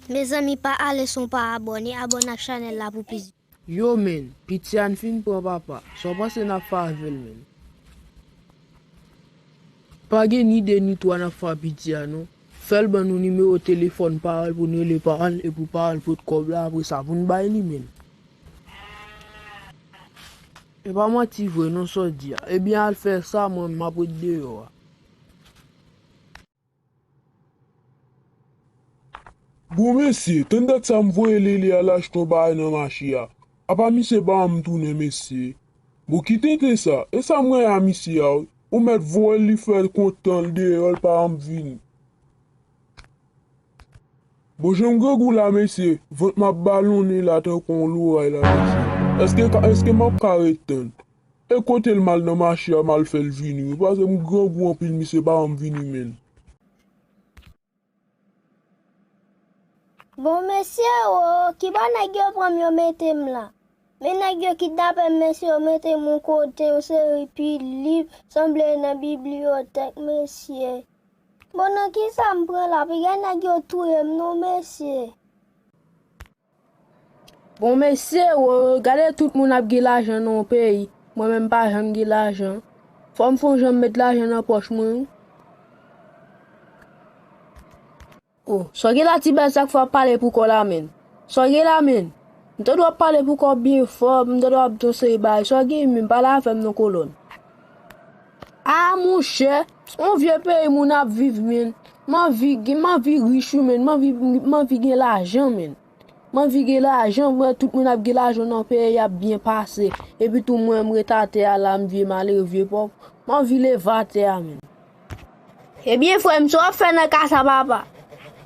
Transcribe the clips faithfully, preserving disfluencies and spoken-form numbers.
Mezanmi, pa ale san w pa abòne, abòne ak chanèl la pou plis. Yo, men, piti a n fin pran papa. Sa w panse n ap fè avè l, men? Pa gen ni de ni twa n ap fè a piti a, non. Fè l ban nou nimewo telefòn paran l pou n rele paran l, epi paran l pot kòb la, apre sa, pou n bay li, men. E pa manti vre, non, sa w di a. Ebyen, al fè sa, mwen, m ap ret deyò a. Bon, mesye, tann dat sa m voye Lele al achte yon bagay nan mache a. Apa misye pa janm tounen, mesye. Bon, ki tenten sa. E sa m rann a misye a, wi. Ou mèt voye l, li fè l kontan, l deyò, l pa janm vini. Bon, jan m grangou la, mesye, vant m ap balonnen la tankou yon loray la, mesye. Èske ka, èske m ap ka ret tann? E kote l m al nan mache a, m al fè l vini, wi, paske m grangou anpil, misye pa janm vini, menn. Bon, mesye, o, ki bò nèg yo pran m yo mete m la? Men nèg yo kidnape m, mesye, yo mete m yon kote, yon seri pilip, sanble nan bibliyotèk, mesye. Bon, nan kisa m pran la? Piga nèg yo touye m non, mesye. Bon, mesye, o, gade tout moun ap gen lajan nan yon peyi. Mwen menm m pa janm gen lajan. Fò m fè yon jan m met lajan nan pòch mwen, wi. O, sa w gen la, ti bèl, sa k fè w ap pale pou kò w la, menn? Sa w gen la, menn? M tande w ap pale pou kò w byen fò, m tande w ap di yon seri bagay. Sa w gen, menn? Pale avè m non, kolòn. A, monchè, se yon vye peyi moun ap viv, menn. M anvi gen, m anvi rich, wi, menn. M anvi, m anvi gen lajan, menn. M anvi gen lajan, m wè tout moun ap gen lajan nan peyi, y ap byen pase. Epi tou, mwen, m ret atè a la, m vye malere, vye pòv. M anvi leve atè a, menn. Ebyen, frè m, sa w ap fè nan ka sa, papa?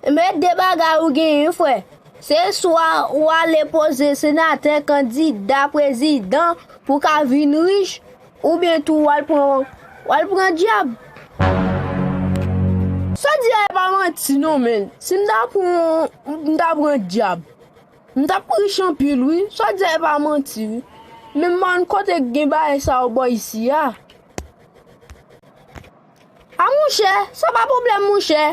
Ebyen, de bagay ou genyen, frè. Se swa ou ale poze senatè, kandida, prezidan, pou w ka vin rich, oubyen tou w al pran, w al pran dyab. Sa w di a, e pa manti non, menn. Si m ta pran, m ta pran dyab, m t ap rich anpil, wi. Sa w di a, e pa manti, wi. Men m pa konn kote k gen bagay sa yo bò isi a. A, monchè, sa pa pwoblèm, monchè.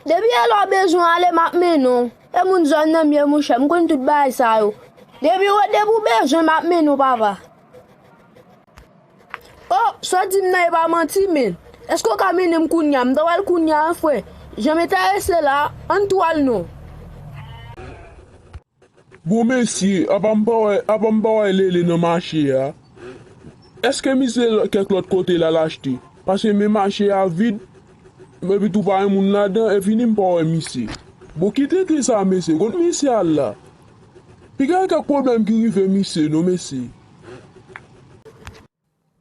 Depi e lè w bezwen ale, m ap mennen w. E moun zòn nan m ye, monchè. M konn tout bagay sa yo. Depi w, depi w bezwen, m ap mennen w, papa. O, sa w di m nan e pa manti, menn. Èske w ka mennen m kounye a? M ta pral kounye a, wi, frè. Jan m enterese la, ann tou al non. Bon, mesye, apa m pa wè, apa m pa wè Lele nan mache a? Èske misye kèk lòt kote l al achte? Paske men mache a vid, epi tou pa gen moun ladan, e vini m pa wè misye. Bon, ki tenten sa, mesye? Kot misye al la? Piga gen kèk pwoblèm ki rive misye, non, mesye.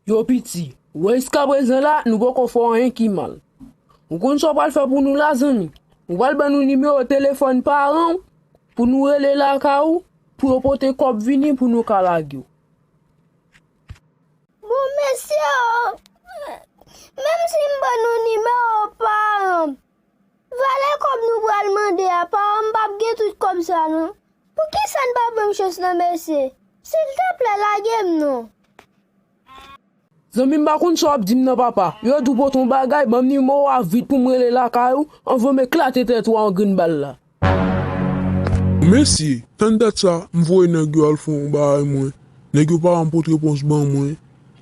Yo piti, ou wè jiskaprezan la, nou poko fè w anyen ki mal. Ou konn sa w pral fè pou nou la, zanmi? Ou pral ban nou nimewo telefòn paran w pou nou rele lakay ou, pou yo pote kòb vini pou nou ka lage w. Bon, mesye, o, menm si m ban nou nimewo paran m, valè kòb nou pral mande a, paran m p ap gen tout kòb sa non. Poukisa n pa ban m chans nan, mesye? Silteplè, lage m non. Zanmi m pa konn sa w ap di m nan, papa. Yo di w pote yon bagay, ban m nimewo a vit pou m rele lakay ou, anvan m eklate tèt ou a yon grenn bal la. Mesye, tann dat sa, m voye nèg yo al fè yon bagay mwen. Nèg yo pa janm pot repons ban mwen.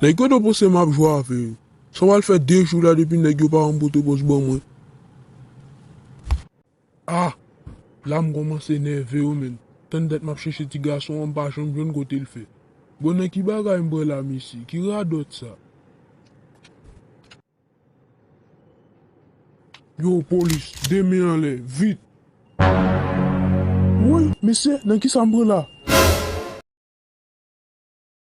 Nèg yo dwe panse m ap jwe avè yo. Sa pral fè de jou la depi nèg yo pa janm pot repons ban mwen. Ah! La m kòmanse nève wi, menn. Tann dat m ap chèche ti gason an, m pa janm jwenn kote l fè. Bon, nan ki bagay m pran la, mesye? Ki radòt sa? Yo, polis, de men anlè, vit! Woy, mesye, nan kisa m pran la?